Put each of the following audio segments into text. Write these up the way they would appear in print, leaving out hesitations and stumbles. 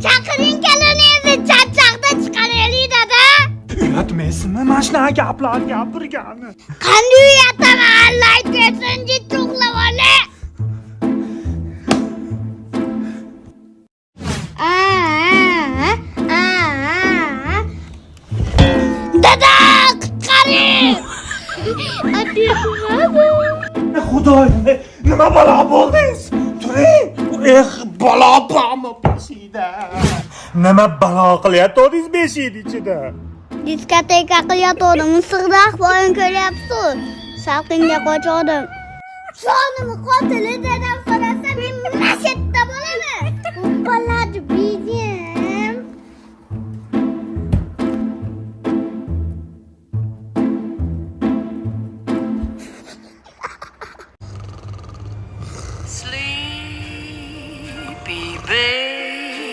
Chaqiring keliningizni, charchoqda chiqaraylik, dada. Uyatmaysizmi mana shunaqa gaplar gapirgani? Qanday uyataman, alla aytsin, uxlab oling. Dada, qutqaring! Xudoyim, nima balo bo'ldingiz? Turing! Eh, balo bormi beshikda? Nima balo qilyaptidingiz beshikni ichida? Diskoteka qilayotgandim, issiqda ahvolini ko'ryapsiz. Salqinga qochdim. Jonimni qotili dadam so'rasa, men mana shu yerda bo'laman. Bolaji begim. Sleepy baby,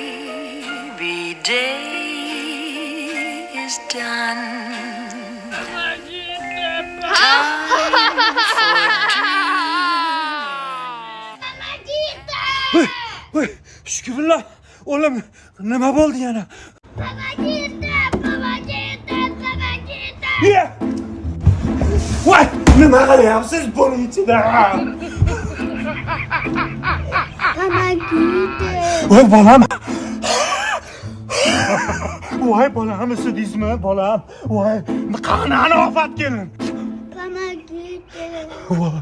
day is done. Voy, voy, Shukrullo, o'g'lim, nima bo'ldi yana? Помогите, помогите, помогите! Ye! Voy, nima qilyapsiz buni ichida? Помогите! Voy bolam. Voy bolam, isitdingizmi, bolam? Voy, qanani ofat kelin. Помогите! Voy.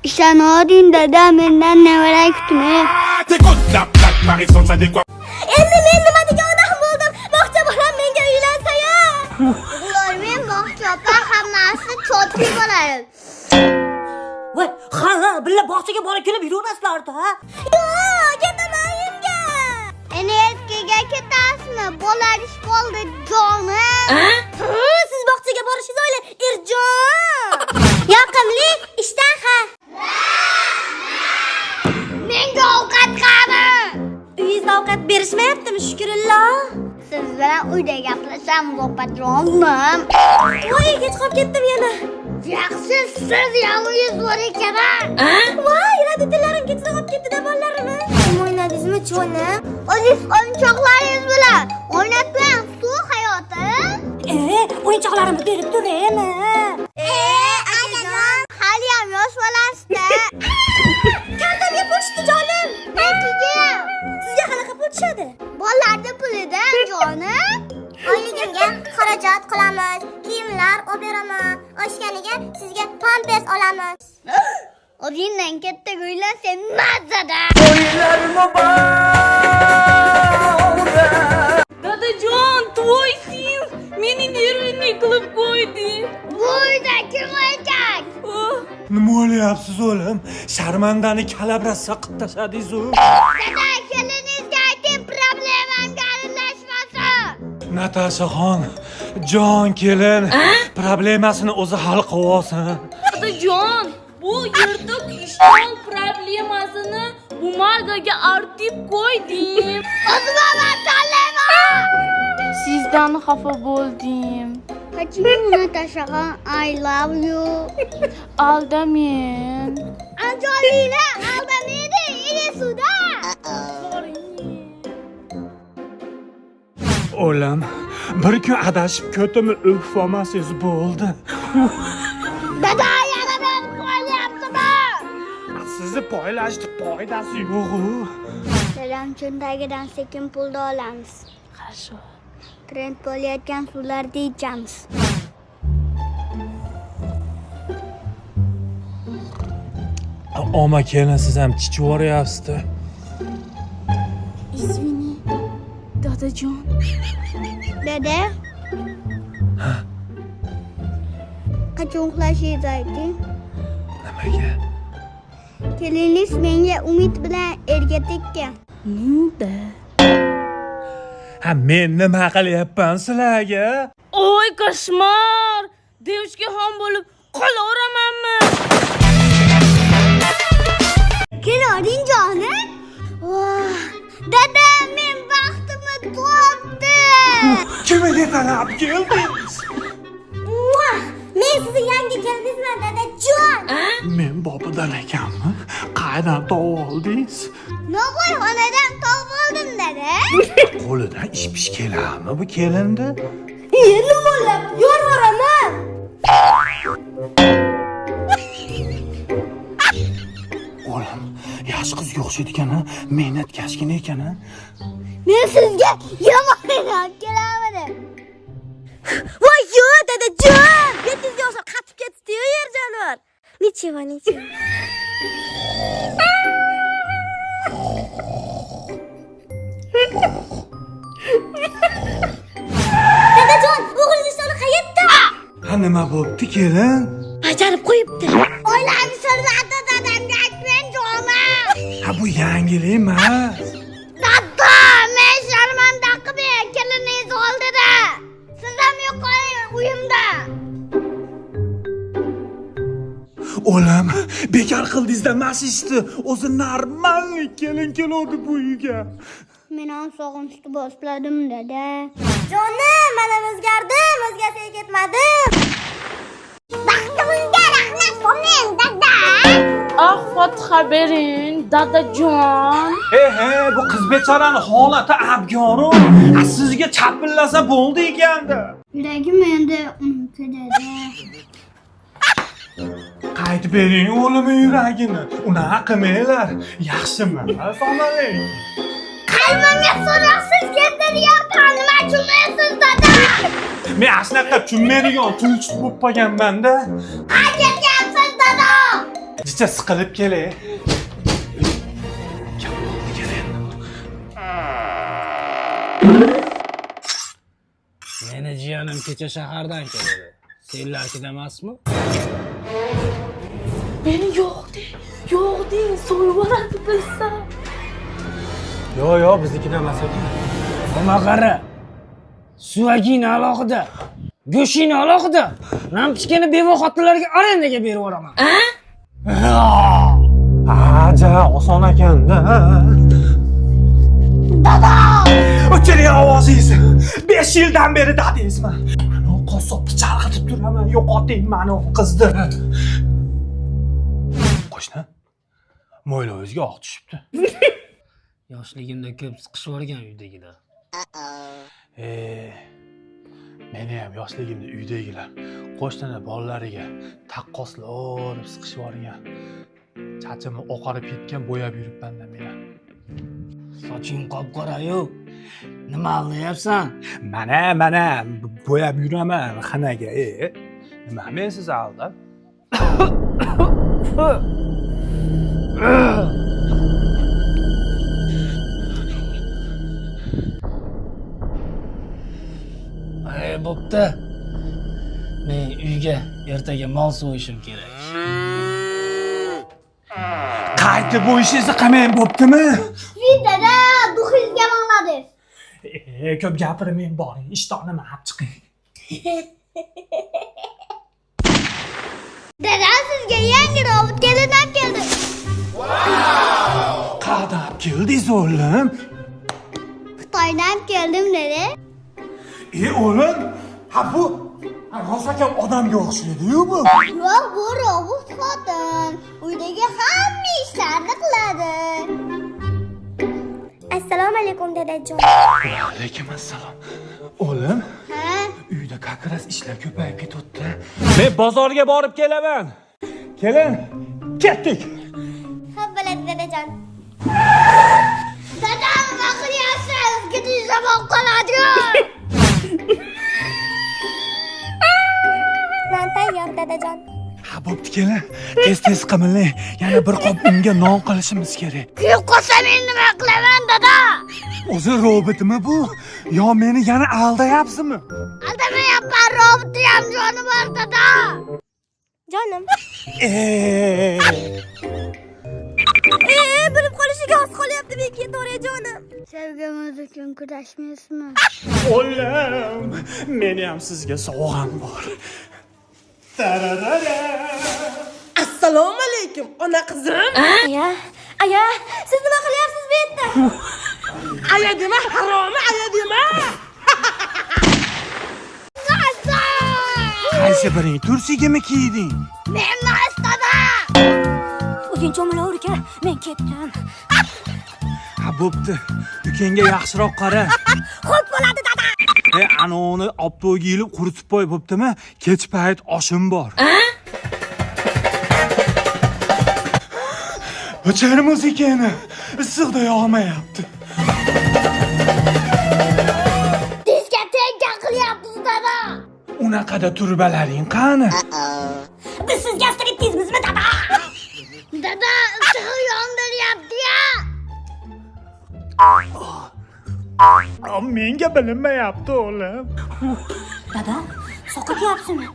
Ishonavering dada, mendan nevara kutmang. T'écoutes la plaque, Marie-Sonne, ça décoiffe. Endi men nima degan odam bo'ldim? Bog'cha bolam menga uylansa-ya. Ular men bog'cha opa hammasi cho'tki bo'ladi. Voy, ha, ha, birga bog'chaga borib kelib yuraverasizlar-da. Yo'q, ketaman uyimga. Endi eskiga ketasizmi? Bo'lar ish bo'ldi, jonim. Siz bog'chaga borishingiz o'yla, Erjon. Yoqimli ishtaha. Menga ovqat qani? Uyingizda ovqat berishmayaptimi, Shukrullo? Siz bilan uyda gaplashamiz, opajonim. Voy, kech qolib ketdim yana. Yaxshi, siz yolg'iz bor ekan. Voy, roditellarim kechda qolib ketdi-da bolalarim. Kim o'ynadingizmi, jonim? O'zingiz o'yinchoqlaringiz bilan o'ynatmang, suv hayoti. E, o'yinchoqlarimni berib turaymi? E, akajon, haliyam yosh bolasizda. Kartamga pul tushdi, jonim. Nechiga? Sizga qanaqa pul tushadi? Bolalarni pulidan, jonim. Oyligimga xarajat qilamiz, kiyimlar olib beraman, oshganiga sizga pampers olamiz. O'zingdan katta uylan sen mazada. Dadajon, твой сын meni нервный qilib qo'ydi. Bu uyda kim erkak? Oh, Nima o'lyapsiz, o'g'lim? Sharmandani kalabrassa qilib tashladingiz-u. Dada, keliningizga ayting, problemamga aralashmasin. Natashaxon, jon kelin, problemasini o'zi hal qilib olsin. Dadajon, bu yirtiq ishton problemasini бумага ga artib qo'ydim. O'zim olib tanlayman. Sizdan xafa bo'ldim. Почему, Natashaxon? I love you. Aldamen. Anjolina aldamaydi, iri suvda. O'g'lim, bir kun adashib ko'timni o'pib olmasangiz bo'ldi. Dada, yana meni qo'yyaptimi? Sizni poylashni foydasi yo'q-u. Dadam cho'ntagidan sekin pulni olamiz. Хорошо. Trend bo'layotgan suvlarni ichamiz. Oma kelin, siz ham chichib yuboryapsiz-da. Извини, dadajon. Dada? Qachon uxlashingizni ayting. Nimaga? Keliningiz menga umid bilan erga tekkan. Ну да. Ha, men nima qilyapman sizlarga? Oy, кошмар! Девушка xon bo'lib qolaveramanmi? Kelavering, jonim. Voh, dada, men baxtimni topdim. Kimiga qarab keldingiz? Men sizni yangi keliningizman, dadajon. Men bobidan ekanmi? Qaydan tovuq oldingiz? Novvoyxonadan tovuq oldim dada. Qo'lidan ish pish keladimi bu kelinni? Nima bo'lyapti? Yorvoraman. O'g'lim, yaxshi qizga o'xshaydi ekan, a? Mehnatkashgina ekan, a? Men sizga yomonroq kelamidim. Voy yo'q dadajon, betingizga o'xshab qatib ketdi-yu yer jonivor. Ничего, ничего. Dadajon, o'g'lingiz nishoni qayerda? Ha, nima bo'pti kelin? Bajarib qo'yibdi. Oilaviy sirlarni dadamga aytmang jonim. Ha, bu yangilik emas. Dada, men sharmanda qilmang keliningiz oldida. Siz ham yo'qoling uyimda. O'g'lim, bekor qildingizda mas ishni. O'zi normalniy kelin keluvdi bu uyga. Men ham sog'inchni boshladim dada. Jonim, men ham o'zgardim, o'zgasiga ketmadim. Baxtimizga rahmat bo'ling dada. Oq fotiha bering, dadajon. Ehe, bu qiz bechorani holati abgoru. Ha, sizga chapillasa bo'ldi ekanda. Yuragim endi uniki dada. Qaytib bering o'g'limning yuragini. Unaqa qilmanglar. Yaxshimi? Assalomu Qalbimga so'roqsiz keltiryapman, nima tushunmaysiz dada? Men shunaqa tushunmaydigan tulchuk bo'lib qolganman-da. Ha ketyapsiz dada. Jicha siqilib kelay. Gap bo'ldi kelin. Meni jiyanim kecha shahardan keldi. Senlarkida emasmi? Meni yo'q de, yo'q deng, so'yvoradi bilsa. Yo'q, yo'q, biznikida emas ekan. Nima qara? Suvagingni alohida, go'shingni alohida, nampichkani beva xotinlarga arendaga berib yuboraman. Ha, ja, oson ekanda. Dada! O'chiring ovozingizni. 5 yildan beri dadangizman. Mana qassobni chalg'itib turaman, yo'qoting mani u qizni. Qo'shni, mo'ylovingizga oq tushibdi. Yoshligimda ko'p siqishib yuborgan uydagilar. E, meni ham yoshligimda uydagilar qo'shnini bolalariga taqqoslab siqishib yuborgan. Chachimni oqarib ketgan, bo'yab yuribman-da men. Soching qop-qora-yu. Nima aldayapsan? Mana, mana bo'yab yuraman xinaga, e. Nima men sizni aldab? Ey, bo'pti. Men uyga ertaga mol so'yishim kerak. Qaytib bu ishingizni qilmang bo'ptimi? Siz dada, duxingizga mangladingiz. E, ko'p gapirmang, boring, ishtonimni olib chiqing. Dada sizga yangi robot kelin olib keldim. Qayerdan olib keldingiz o'g'lim? Xitoydan olib keldim dada. E, o'g'lim, ha bu ha, rostakam odamga o'xshaydi-yu bu. Yo'q, bu robot xotin. Uydagi hamma ishlarni qiladi. Assalomu alaykum dadajon. Alaykum assalom. O'g'lim, Ha? uyda как раз ishlar ko'payib ketibdi. Men bozorga borib kelaman. Kelin, ketdik. Xo'p bo'ladi dadajon. Dada, nima qilyapsiz? Ketish zamon qoladi. Non tayyor dadajon. Ha, bo'pti kelin. Tez-tez qimillang. Yana bir qop unga non qilishimiz kerak. Kuyib qolsa men nima qilaman dada? O'zi robotmi bu? Yo meni yana aldayapsizmi? Aldamayapman, robotni ham joni bor dada. Jonim. Eee. Bilib qolishiga oz qolyapti men ketaveray jonim. Sevgimiz uchun kurashmaysizmi? O'g'lim, meni ham sizga sovg'am bor. Tararara. Assalomu alaykum, ona qizim. Aya, aya, siz nima qilyapsiz bu yerda? Aya dema, haromi aya dema. Qaysi biring tursigimi kiyding? Men emas dada. O'zing cho'milaver uka, men ketdim. Ha, bo'pti. Ukangga yaxshiroq qara. Xo'p bo'ladi dada. E, anavini obto'ga ilib quritib qo'y, bo'ptimi? Kech payt oshim bor. O'chir muzikani. Issiqda yoqmayapti. Diskoteka qilyapmiz dada. Unaqada turbalaring qani? Biz sizga striptizmizmi dada? Dada issig'i yondiryapti-ya. Menga bilinmayapti, o'g'lim. Dada, sovqotyapsizmi?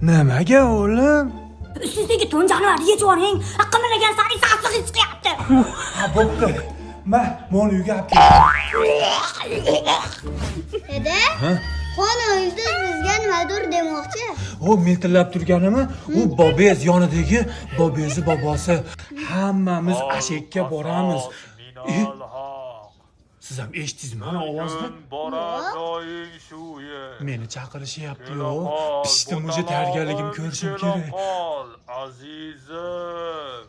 Nimaga, o'g'lim? Ustingizdagi to'n jonivorni yechib yuboring. Qimirlagan sari sassig'i chiqyapti. Ha, bo'pti. Ma, mol uyga olib kel. Dada, xona uyda bizga nimadir demoqchi. O miltillab turganimi? U bobez yonidagi bobezi bobosi. Hammamiz ashekka boramiz. E, siz ham eshitdingizmi ana ovozni? Borar joying shu yer. Meni chaqirishyapti yo'q. Pishdim, уже tayyorgarligim ko'rishim kerak. Qol, azizim.